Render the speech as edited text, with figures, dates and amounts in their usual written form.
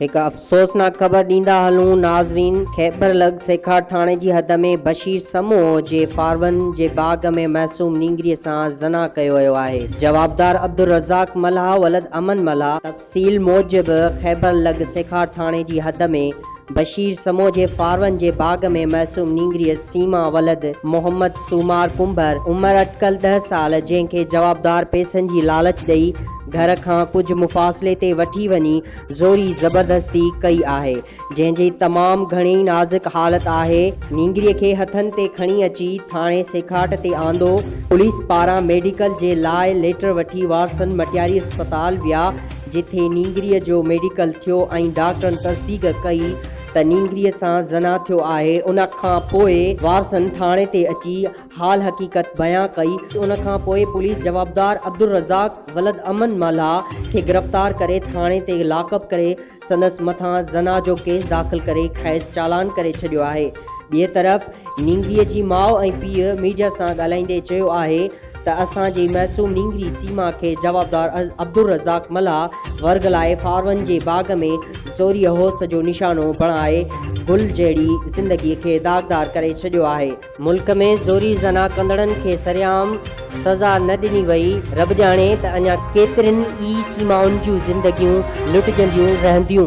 هڪ افسوسناڪ خبر ڏيندا هلون ناظرين خيبر لڳ سيکاٽ ٿاڻي جي حد ۾ بشير سمو جي فارون جي باغ ۾ معصوم نينگري سان زنا ڪيو ويو آهي جوابدار عبدالرزاق ملاح ولد امن ملاح تفصيل موجب خيبر لڳ سيکاٽ ٿاڻي جي حد ۾ بشير سمو جي فارون جي باغ ۾ معصوم نينگري سيما ولد محمد سومار ڪنڀر عمر اٽڪل ڏهه سال جنهن کي جوابدار پئسن جي لالچ ڏئي گهر کان ڪجهه مفاصلي تي وٺي وڃي زوري زبردستي ڪئي آهي جنهن جي تمام گهڻي نازڪ حالت آهي. نينگري کي هٿن تي کڻي اچي ٿاڻي سيکاٽ تي آندو، پوليس پاران ميڊيڪل جي لاء ليٽر وٺي وارثن مٽياري اسپتال ويا جتي نينگري جو ميڊيڪل ٿيو ۽ ڊاڪٽرن تصديق ڪئي ته نينگري سان زنا ٿيو آهي ان کان پوء وارثن ٿاڻي تي اچي حال حقيقت بيان ڪئي، ان کان پوء پوليس جوابدار عبدالرزاق ولد امن ملاح کي گرفتار ڪري ٿاڻي تي لاڪپ ڪري سندس مٿان زنا جو ڪيس داخل ڪري کيس چالان ڪري ڇڏيو آهي. ٻئي طرف نينگري جي ماء ۽ پيء ميڊيا سان ڳالهائيندي چيو آهي ته اسان جي معصوم نينگري سيما کي جوابدار عبدالرزاق ملاح ورغلائي فارون جي باغ ۾ زوريء هوس جو نشانو بڻائي گل جهڙي زندگي کي داغدار ڪري ڇڏيو آهي. ملڪ ۾ زوري زنا ڪندڙن کي سرعام سزا نه ڏني وئي، رب ڄاڻي ته اڃا ڪيترين ئي سيمائن جون زندگيون لٽجنديون رهنديون.